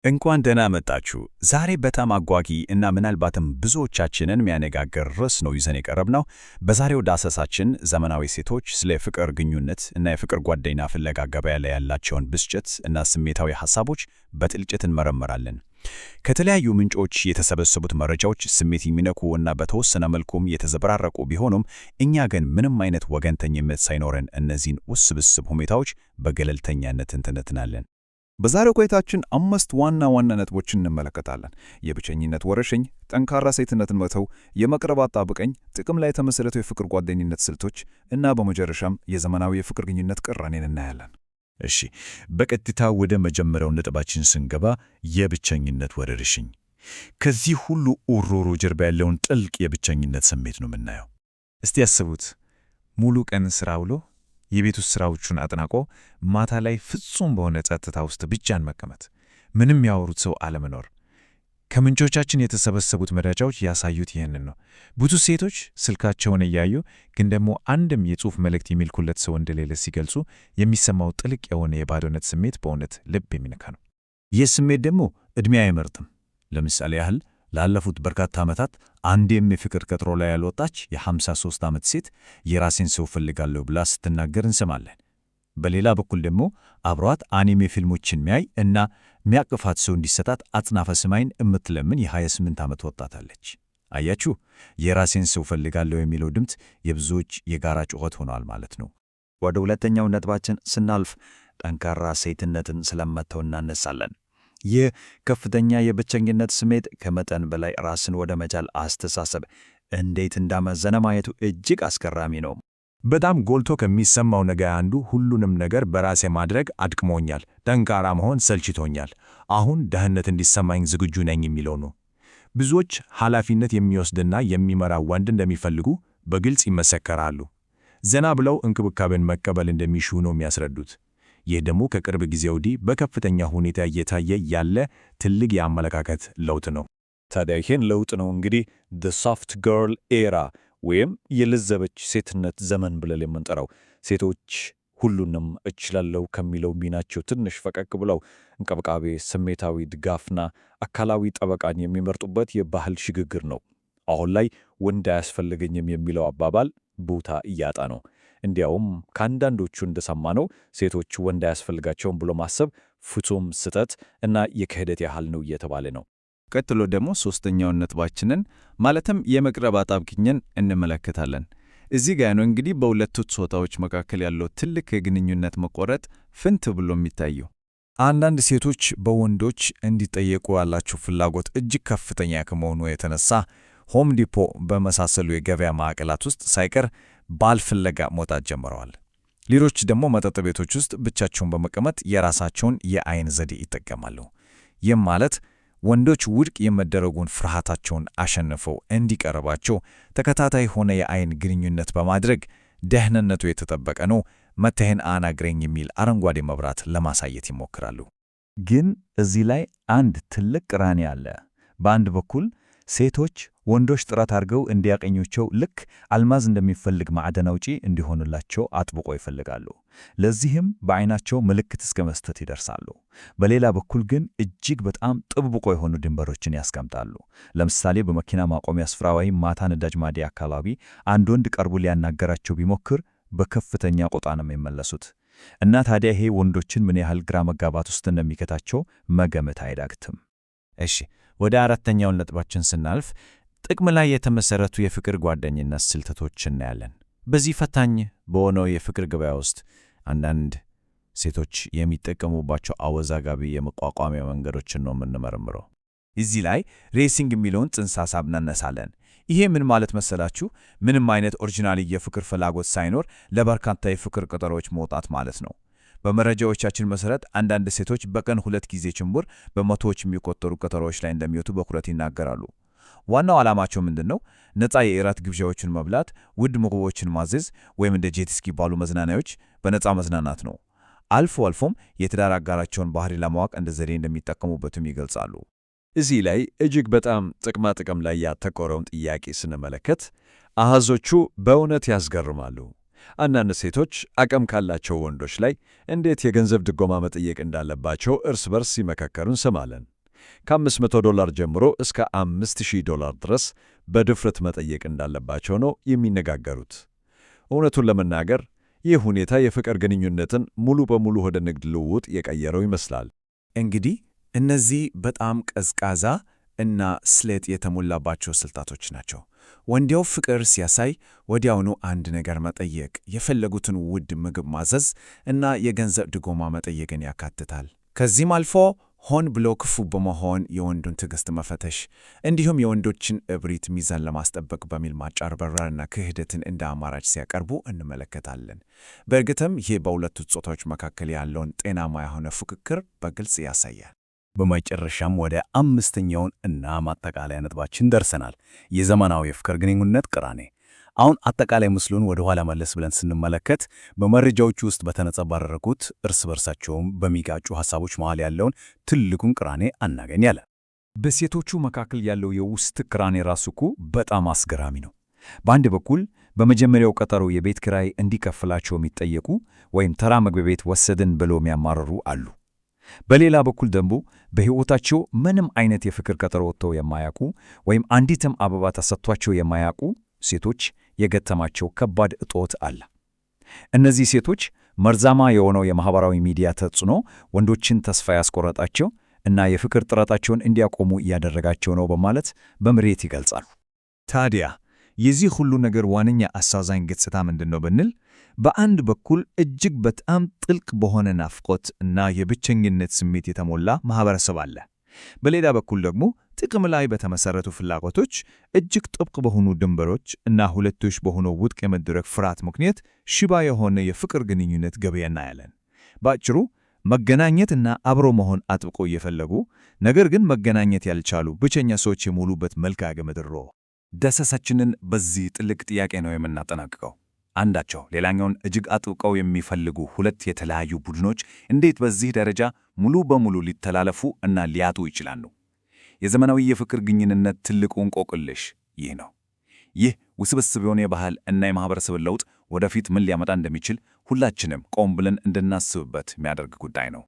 እንኳን ደህና መጣችሁ። ዛሬ በጣም አጓጊ እና ምናልባትም ብዙዎቻችንን የሚያነጋግር ርዕስ ነው ይዘን የቀረብነው። በዛሬው ዳሰሳችን ዘመናዊ ሴቶች ስለ ፍቅር ግንኙነት እና የፍቅር ጓደኛ ፍለጋ ገበያ ላይ ያላቸውን ብስጭት እና ስሜታዊ ሐሳቦች በጥልቀት እንመረምራለን። ከተለያዩ ምንጮች የተሰበሰቡት መረጃዎች ስሜት የሚነኩ እና በተወሰነ መልኩም የተዘበራረቁ ቢሆኑም እኛ ግን ምንም አይነት ወገንተኝነት ሳይኖረን እነዚህን ውስብስብ ሁኔታዎች በገለልተኛነት እንተነትናለን። በዛሬው ቆይታችን አምስት ዋና ዋና ነጥቦችን እንመለከታለን። የብቸኝነት ወረርሽኝ፣ ጠንካራ ሴትነትን መተው፣ የመቅረብ አጣብቂኝ፣ ጥቅም ላይ የተመሰረቱ የፍቅር ጓደኝነት ስልቶች እና በመጨረሻም የዘመናዊ የፍቅር ግንኙነት ቅራኔን እናያለን። እሺ፣ በቀጥታ ወደ መጀመሪያው ነጥባችን ስንገባ የብቸኝነት ወረርሽኝ። ከዚህ ሁሉ ኡሮሮ ጀርባ ያለውን ጥልቅ የብቸኝነት ስሜት ነው የምናየው። እስቲ ያስቡት፣ ሙሉ ቀን ስራ ውሎ የቤት ውስጥ ስራዎቹን አጠናቆ ማታ ላይ ፍጹም በሆነ ጸጥታ ውስጥ ብቻን መቀመጥ፣ ምንም ያወሩት ሰው አለመኖር። ከምንጮቻችን የተሰበሰቡት መረጃዎች ያሳዩት ይህንን ነው። ብዙ ሴቶች ስልካቸውን እያዩ ግን ደግሞ አንድም የጽሑፍ መልእክት የሚልኩለት ሰው እንደሌለ ሲገልጹ የሚሰማው ጥልቅ የሆነ የባዶነት ስሜት በእውነት ልብ የሚነካ ነው። ይህ ስሜት ደግሞ ዕድሜ አይመርጥም። ለምሳሌ ያህል ላለፉት በርካታ ዓመታት አንዴም የፍቅር ቀጠሮ ላይ ያልወጣች የ53 ዓመት ሴት የራሴን ሰው እፈልጋለሁ ብላ ስትናገር እንሰማለን። በሌላ በኩል ደግሞ አብሯት አኒሜ ፊልሞችን ሚያይ እና ሚያቅፋት ሰው እንዲሰጣት አጽናፈ ሰማይን የምትለምን የ28 ዓመት ወጣት አለች። አያችሁ፣ የራሴን ሰው እፈልጋለሁ የሚለው ድምፅ የብዙዎች የጋራ ጩኸት ሆኗል ማለት ነው። ወደ ሁለተኛው ነጥባችን ስናልፍ ጠንካራ ሴትነትን ስለመተው እናነሳለን። ይህ ከፍተኛ የብቸኝነት ስሜት ከመጠን በላይ ራስን ወደ መቻል አስተሳሰብ እንዴት እንዳመዘነ ማየቱ እጅግ አስገራሚ ነው። በጣም ጎልቶ ከሚሰማው ነገር አንዱ ሁሉንም ነገር በራሴ ማድረግ አድክሞኛል፣ ጠንካራ መሆን ሰልችቶኛል፣ አሁን ደህንነት እንዲሰማኝ ዝግጁ ነኝ የሚለው ነው። ብዙዎች ኃላፊነት የሚወስድና የሚመራ ወንድ እንደሚፈልጉ በግልጽ ይመሰከራሉ። ዘና ብለው እንክብካቤን መቀበል እንደሚሹ ነው የሚያስረዱት። ይህ ደግሞ ከቅርብ ጊዜ ወዲህ በከፍተኛ ሁኔታ እየታየ ያለ ትልቅ የአመለካከት ለውጥ ነው። ታዲያ ይህን ለውጥ ነው እንግዲህ the soft girl era ወይም የለዘበች ሴትነት ዘመን ብለን የምንጠራው። ሴቶች ሁሉንም እችላለሁ ከሚለው ሚናቸው ትንሽ ፈቀቅ ብለው እንክብካቤ፣ ስሜታዊ ድጋፍና አካላዊ ጥበቃን የሚመርጡበት የባህል ሽግግር ነው። አሁን ላይ ወንድ አያስፈልገኝም የሚለው አባባል ቦታ እያጣ ነው። እንዲያውም ከአንዳንዶቹ እንደሰማነው ሴቶች ወንድ አያስፈልጋቸውም ብሎ ማሰብ ፍጹም ስህተት እና የክህደት ያህል ነው እየተባለ ነው። ቀጥሎ ደግሞ ሶስተኛውን ነጥባችንን ማለትም የመቅረብ አጣብቂኝን እንመለከታለን። እዚህ ጋር ነው እንግዲህ በሁለቱ ጾታዎች መካከል ያለው ትልቅ የግንኙነት መቆረጥ ፍንት ብሎ የሚታየው። አንዳንድ ሴቶች በወንዶች እንዲጠየቁ ያላቸው ፍላጎት እጅግ ከፍተኛ ከመሆኑ የተነሳ ሆም ዲፖ በመሳሰሉ የገበያ ማዕከላት ውስጥ ሳይቀር ባል ፍለጋ መውጣት ጀምረዋል። ሌሎች ደግሞ መጠጥ ቤቶች ውስጥ ብቻቸውን በመቀመጥ የራሳቸውን የአይን ዘዴ ይጠቀማሉ። ይህም ማለት ወንዶች ውድቅ የመደረጉን ፍርሃታቸውን አሸንፈው እንዲቀርባቸው ተከታታይ የሆነ የአይን ግንኙነት በማድረግ ደህንነቱ የተጠበቀ ነው፣ መተህን አናግረኝ የሚል አረንጓዴ መብራት ለማሳየት ይሞክራሉ። ግን እዚህ ላይ አንድ ትልቅ ቅራኔ አለ። በአንድ በኩል ሴቶች ወንዶች ጥረት አድርገው እንዲያገኟቸው ልክ አልማዝ እንደሚፈልግ ማዕድን አውጪ እንዲሆኑላቸው አጥብቆ ይፈልጋሉ። ለዚህም በዓይናቸው ምልክት እስከ መስጠት ይደርሳሉ። በሌላ በኩል ግን እጅግ በጣም ጥብቅ የሆኑ ድንበሮችን ያስቀምጣሉ። ለምሳሌ በመኪና ማቆሚያ ስፍራ ወይም ማታ ነዳጅ ማደያ አካባቢ አንድ ወንድ ቀርቦ ሊያናገራቸው ቢሞክር በከፍተኛ ቁጣ ነው የሚመለሱት። እና ታዲያ ይሄ ወንዶችን ምን ያህል ግራ መጋባት ውስጥ እንደሚከታቸው መገመት አይዳግትም። እሺ፣ ወደ አራተኛውን ነጥባችን ስናልፍ ጥቅም ላይ የተመሰረቱ የፍቅር ጓደኝነት ስልቶች እናያለን። በዚህ ፈታኝ በሆነው የፍቅር ገበያ ውስጥ አንዳንድ ሴቶች የሚጠቀሙባቸው አወዛጋቢ የመቋቋሚያ መንገዶችን ነው የምንመረምረው። እዚህ ላይ racing የሚለውን ጽንሰ ሐሳብ እናነሳለን። ይሄ ምን ማለት መሰላችሁ? ምንም አይነት original የፍቅር ፍላጎት ሳይኖር ለበርካታ የፍቅር ቀጠሮዎች መውጣት ማለት ነው። በመረጃዎቻችን መሰረት አንዳንድ ሴቶች በቀን 2 ጊዜ ጭምር በመቶዎች የሚቆጠሩ ቀጠሮዎች ላይ እንደሚወጡ በኩራት ይናገራሉ። ዋናው ዓላማቸው ምንድን ነው? ነፃ የእራት ግብዣዎችን መብላት፣ ውድ ምግቦችን ማዘዝ ወይም እንደ jet ski ባሉ መዝናኛዎች በነፃ መዝናናት ነው። አልፎ አልፎም የትዳር አጋራቸውን ባህሪ ለማወቅ እንደ ዘዴ እንደሚጠቀሙበትም ይገልጻሉ። እዚህ ላይ እጅግ በጣም ጥቅማ ጥቅም ላይ ያተኮረውን ጥያቄ ስንመለከት አሃዞቹ በእውነት ያስገርማሉ። አንዳንድ ሴቶች አቅም ካላቸው ወንዶች ላይ እንዴት የገንዘብ ድጎማ መጠየቅ እንዳለባቸው እርስ በርስ ሲመካከሩ እንሰማለን። ከ$500 ጀምሮ እስከ $5,000 ድረስ በድፍረት መጠየቅ እንዳለባቸው ነው የሚነጋገሩት። እውነቱን ለመናገር ይህ ሁኔታ የፍቅር ግንኙነትን ሙሉ በሙሉ ወደ ንግድ ልውውጥ የቀየረው ይመስላል። እንግዲህ እነዚህ በጣም ቀዝቃዛ እና ስሌት የተሞላባቸው ስልታቶች ናቸው። ወንዴው ፍቅር ሲያሳይ ወዲያውኑ አንድ ነገር መጠየቅ፣ የፈለጉትን ውድ ምግብ ማዘዝ እና የገንዘብ ድጎማ መጠየቅን ያካትታል። ከዚህም አልፎ ሆን ብሎ ክፉ በመሆን የወንዱን ትዕግስት መፈተሽ፣ እንዲሁም የወንዶችን እብሪት ሚዛን ለማስጠበቅ በሚል ማጭበርበርና ክህደትን እንደ አማራጭ ሲያቀርቡ እንመለከታለን። በእርግጥም ይህ በሁለቱ ጾታዎች መካከል ያለውን ጤናማ የሆነ ፉክክር በግልጽ ያሳያል። በመጨረሻም ወደ አምስተኛውን እና ማጠቃለያ ነጥባችን ደርሰናል። የዘመናዊ የፍቅር ግንኙነት ቅራኔ። አሁን አጠቃላይ ምስሉን ወደ ኋላ መለስ ብለን ስንመለከት በመረጃዎቹ ውስጥ በተነጸባረቁት እርስ በርሳቸውም በሚጋጩ ሐሳቦች መሃል ያለውን ትልቁን ቅራኔ እናገኛለን። በሴቶቹ መካከል ያለው የውስጥ ቅራኔ ራሱ እኮ በጣም አስገራሚ ነው። በአንድ በኩል በመጀመሪያው ቀጠሮ የቤት ኪራይ እንዲከፍላቸው የሚጠየቁ ወይም ተራ ምግብ ቤት ወሰድን ብሎ የሚያማርሩ አሉ። በሌላ በኩል ደግሞ በሕይወታቸው ምንም አይነት የፍቅር ቀጠሮ ወጥተው የማያውቁ ወይም አንዲትም አበባ ተሰጥቷቸው የማያውቁ ሴቶች የገጠማቸው ከባድ እጦት አለ። እነዚህ ሴቶች መርዛማ የሆነው የማኅበራዊ ሚዲያ ተጽዕኖ ወንዶችን ተስፋ ያስቆረጣቸው እና የፍቅር ጥረታቸውን እንዲያቆሙ እያደረጋቸው ነው በማለት በምሬት ይገልጻሉ። ታዲያ የዚህ ሁሉ ነገር ዋነኛ አሳዛኝ ገጽታ ምንድን ነው ብንል፣ በአንድ በኩል እጅግ በጣም ጥልቅ በሆነ ናፍቆት እና የብቸኝነት ስሜት የተሞላ ማህበረሰብ አለ። በሌላ በኩል ደግሞ ጥቅም ላይ በተመሰረቱ ፍላጎቶች፣ እጅግ ጥብቅ በሆኑ ድንበሮች እና ሁለቶች በሆነው ውድቅ የመደረግ ፍርሃት ምክንያት ሽባ የሆነ የፍቅር ግንኙነት ገበያ እናያለን። በአጭሩ መገናኘት እና አብሮ መሆን አጥብቆ እየፈለጉ ነገር ግን መገናኘት ያልቻሉ ብቸኛ ሰዎች የሞሉበት መልክዓ ምድር። ዳሰሳችንን በዚህ ጥልቅ ጥያቄ ነው የምናጠናቅቀው። አንዳቸው ሌላኛውን እጅግ አጥብቀው የሚፈልጉ ሁለት የተለያዩ ቡድኖች እንዴት በዚህ ደረጃ ሙሉ በሙሉ ሊተላለፉ እና ሊያጡ ይችላሉ? የዘመናዊ የፍቅር ግንኙነት ትልቁ እንቆቅልሽ ይህ ነው። ይህ ውስብስብ የሆነ የባህል እና የማህበረሰብ ለውጥ ወደፊት ምን ሊያመጣ እንደሚችል ሁላችንም ቆም ብለን እንድናስብበት የሚያደርግ ጉዳይ ነው።